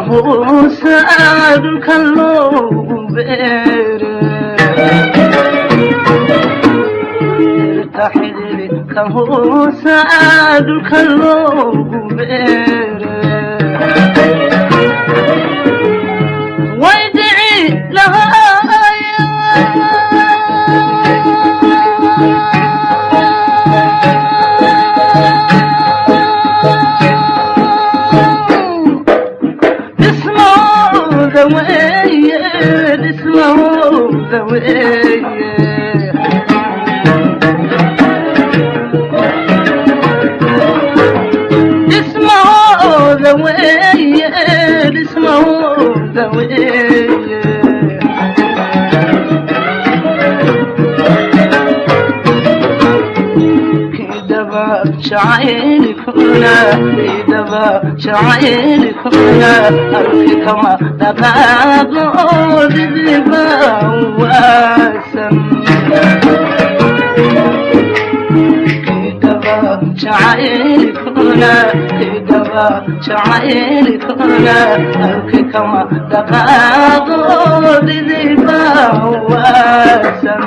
Hoosa dhulka loogu beere, dhirta xididka hoosa dhulka loogu beere, way dhici lahaayeen. Dhismooda weeye, dhismooda weeye, dhismahooda weeye, dhismahooda weeye. Kidaba jacaylkuna, kidaba jacaylkuna, arki kama dhaqaaqo didiba waasan. Kidaba jacaylkuna, kidaba jacaylkuna, arki kama dhaqaaqo didiba waasan.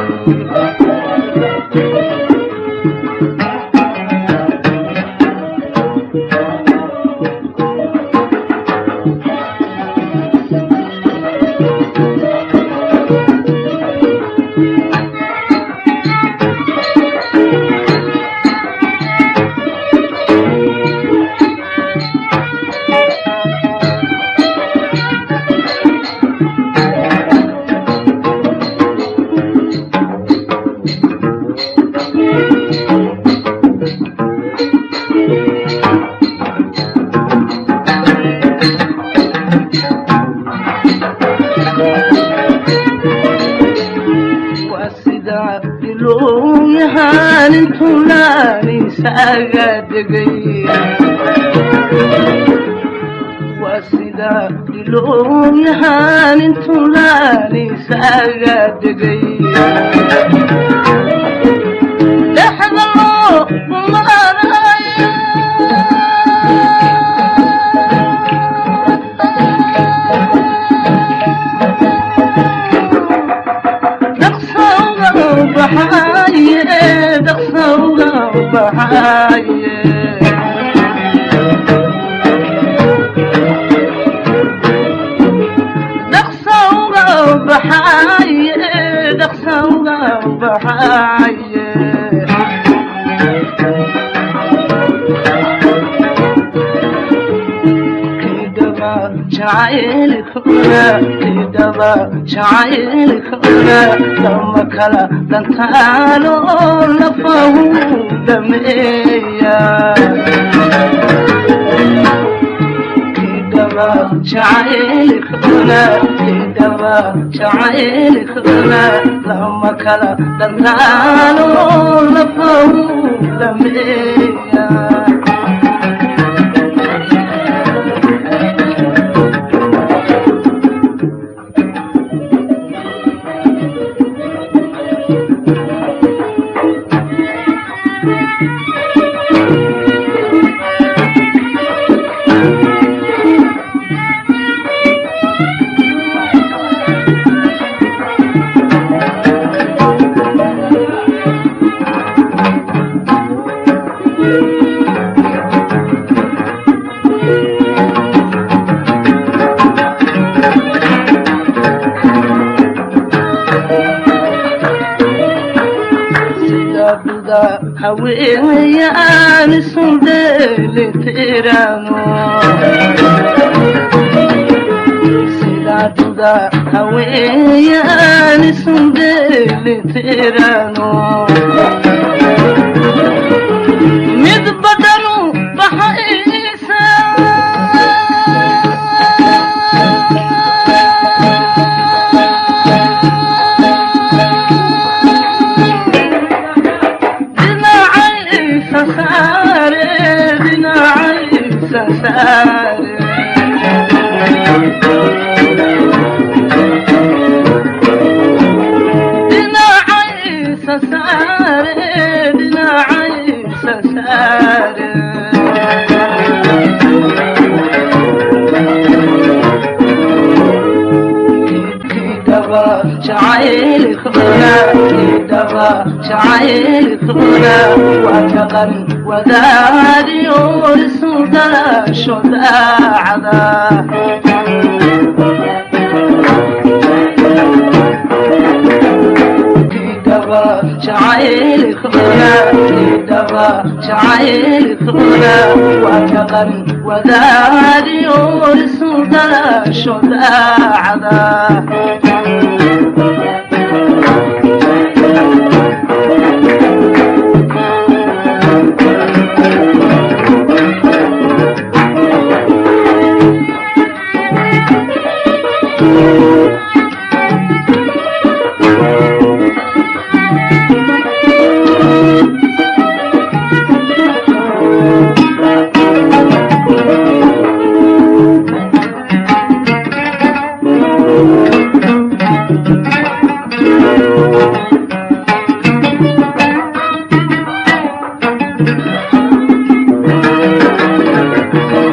Waa sida ilowyahaan intuunaan isaga degay, waa sida ilowyahaan intuunaan isaga degay, dhexda loo maarayo. Dhaqsowga baxaye, dhaqsowga baxaye, dhaqsowga baxaye, dhaqsowga baxaye. Kidaba jacaylkuna, kidaba jacaylkuna, lama kala dhantaalo lafahu dhameeya. Kidaba jacaylkuna, kidaba jacaylkuna, lama kala dhantaalo lafahu dhameeya. Sida duda haweenayaan isu dheelitirano, sida duda haweenayaan isu dheelitirano, mid badanu baxaysa. Dhinacaysa saare, dhinacaysa saare, dhinacaysa saare, dhinacaysa saare. Jacaylkuna kidaba jacaylkuna waa dhaqan wadaadiyo isu dhalasho daacada. Kidaba jacaylkuna kidaba jacaylkuna waa dhaqan wadaadiyo isu dhalasho daacada.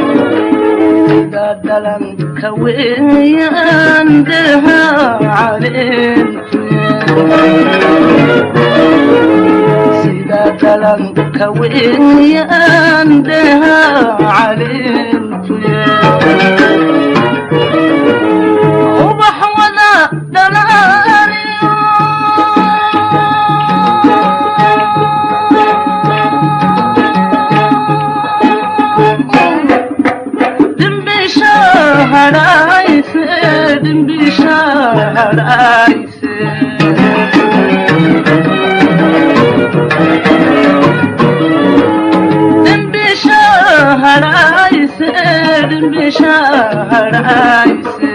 Sida dhalanka weeyaan daha caleentuye, sida dhalanka weeyaan daha caleentuye, ubax wada dhalaaliyo dhimbisha hadhayse, dhimbisha hadhayse, dhimbisha hadhayse, dhimbisha hadhayse.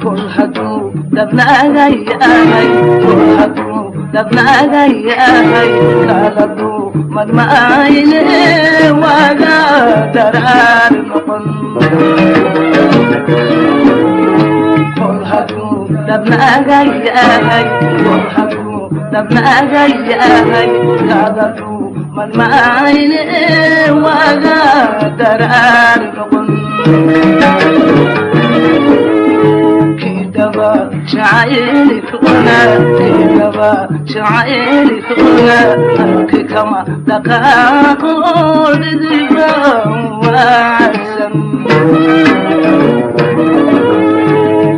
Kol hadduu dhabnaaga yahay, kol hadduu dhabnaaga yahay, kala duuman maayne waaga daraar noqon. Kol hadduu dhabnaaga yahay, kol hadduu dhabnaaga yahay, kala duuman maayne waaga daraar noqon. Kidaba jacaylkuna kidaba jacaylkuna halki kama dhaqaaqo dhidiba waacsan.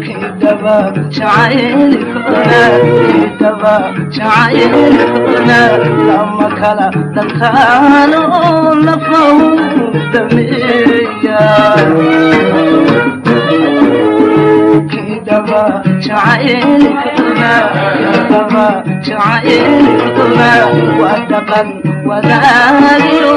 Kidaba jacaylkuna kidaba jacaylkuna lama kala dhantaalo lafahu dhameeya. Kidaba jacaylkuna kidaba jacaylkuna waa dhaqan wadaadiyo.